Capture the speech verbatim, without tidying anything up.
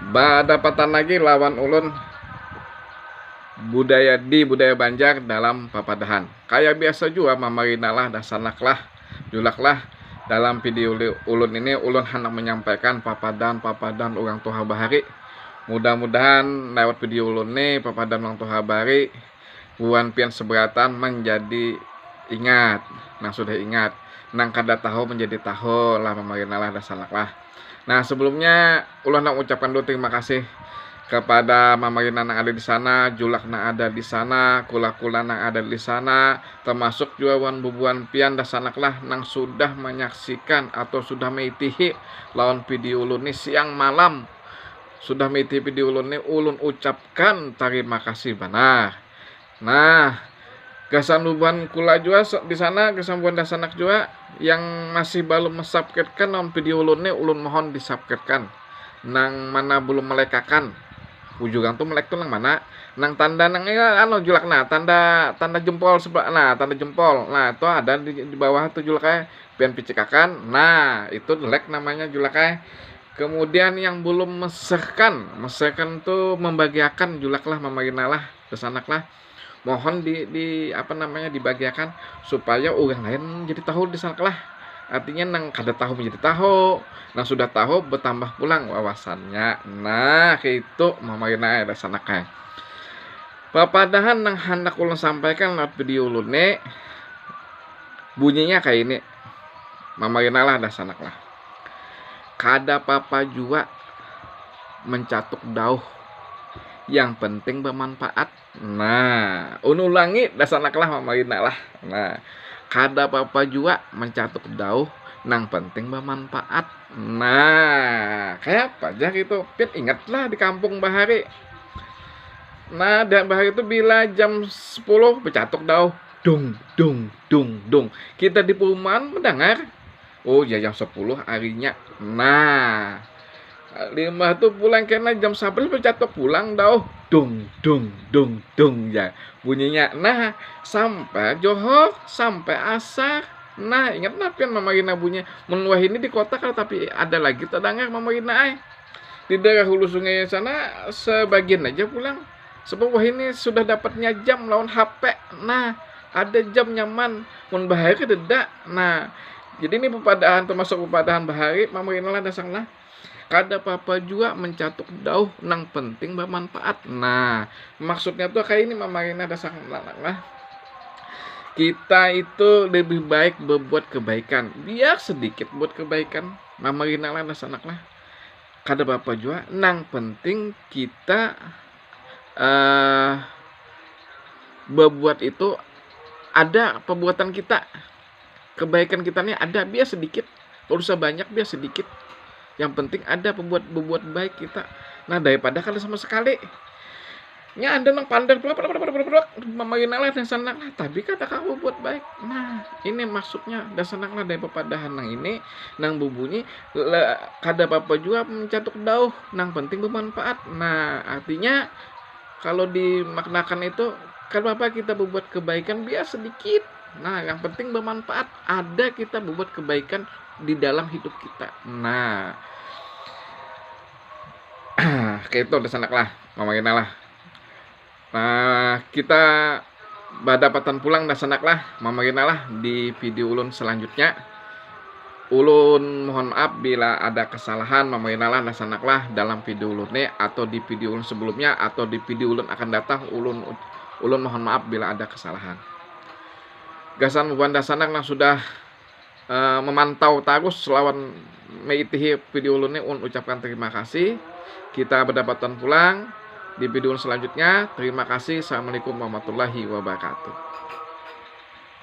Badapatan lagi lawan ulun budaya di budaya Banjar dalam papadahan. Kaya biasa jua, mamarinalah, dasanaklah, julaklah. Dalam video ulun ini, ulun handak menyampaikan papadan-papadan urang tuha bahari. Mudah-mudahan lewat video ulun ni, papadan urang tuha bahari, buan pian seberatan menjadi ingat. Nang sudah ingat, nang kada tahu menjadi tahu lah, mamarinalah, dasanaklah. Nah, sebelumnya ulun nak ucapkan dulu terima kasih kepada mamarina nang ada di sana, julak nang ada di sana, kula-kula nang ada di sana, termasuk jua wan bubuan pian, dasanaklah, nang sudah menyaksikan atau sudah meitihi lawan video ulun ni siang malam. Sudah meitihi video ulun ni, ulun ucapkan terima kasih banar. Nah, gasan bubuhan kula jua di sana, gasan bubuhan dasanak jua yang masih balum mensubscribekan lawan video ulun ni, ulun mohon disubscribekan. Nang mana belum melekakan, ujurang tu melek tu nang mana? Nang tanda nang, ya, anu, julak, nah, tanda, tanda jempol sebelah, nah, tanda jempol, nah, itu ada di, di bawah tu, julak ai, pian picikakan, nah, itu like namanya, julak ai. Kemudian yang belum meserkan, meserkan tu membagiakan, julaklah, mamarinalah, dasanaklah. Mohon di, di apa namanya, dibagiakan supaya orang lain jadi tahu, dasanaklah. Artinya nang kada tahu menjadi tahu, nang sudah tahu bertambah pulang wawasannya. Nah, kayak itu, mamarina ai, dasanak ai. Papadahan nang handak ulun sampaikan lewat video ulun ni bunyinya kayak ini, mamarinalah, dasanaklah. Kada papa jua mencatuk dauh, yang penting bermanfaat. Nah, ulun ulangi, dasanaklah, mamarinalah. Nah, kada papa jua mencatuk dauh, nang penting bermanfaat. Nah, kayak apa aja gitu. Pian ingatlah di kampung bahari. Nah, dan bahari itu bila jam sepuluh, becatuk dauh. Dung, dung, dung, dung. Kita di perumahan mendengar. Oh ya, jam sepuluh harinya. Nah, lima tu pulang kena jam sebelas, becatuk pulang dauh. Dung, dung, dung, dung, ya. Bunyinya. Nah, sampai johor, sampai asar. Nah, ingat nah pian, mamarina, bunyi. Mun wahini di kota kada tapi ada lagi terdengar, mamarina ai. Di daerah hulu sungai sana sebagian aja pulang. Sebab wahini sudah dapatnya jam lawan H P. Nah, ada jam nyaman. Mun bahari kadeda. Nah, jadi ini papadahan, termasuk papadahan bahari, mamarinalah, dasanaklah. Kada papa jua mencatuk dauh, nang penting bermanfaat. Nah, maksudnya tuh kayak ini, mamarina, dasanaklah. Kita itu lebih baik berbuat kebaikan. Biar sedikit buat kebaikan, mamarinalah, dasanaklah. Kada papa jua, nang penting kita eh berbuat itu ada perbuatan kita. Kebaikan kita nih ada, biar sedikit. Kalau usah banyak, biar sedikit. Yang penting ada berbuat, berbuat baik kita. Nah, daripada kada sama sekali. Nya ada nang pander pulang, mamarinalah, dasanaklah, tapi kada kawa berbuat baik. Nah, ini maksudnya, dasanaklah, dari papadahan nang ini, nang bubunyi, le-, kada papa jua mencatuk dauh, nang penting bermanfaat. Nah, artinya, kalau dimaknakan itu, kada papa kita berbuat kebaikan biar sedikit. Nah, yang penting bermanfaat. Ada kita berbuat kebaikan di dalam hidup kita. Nah, kayak itu, dasanaklah, mamarinalah. Nah, kita badapatan pulang, dasanaklah, mamarinalah, di video ulun selanjutnya. Ulun mohon maaf bila ada kesalahan, mamarinalah, dasanaklah, dalam video ulun ni atau di video ulun sebelumnya atau di video ulun akan datang, ulun, ulun mohon maaf bila ada kesalahan. Gasan bubuhan dasanak nang sudah eh, memantau tarus lawan meitihi video ulun ni, ulun ucapkan terima kasih. Kita badapatan pulang di video ulun selanjutnya. Terima kasih. Assalamualaikum warahmatullahi wabarakatuh.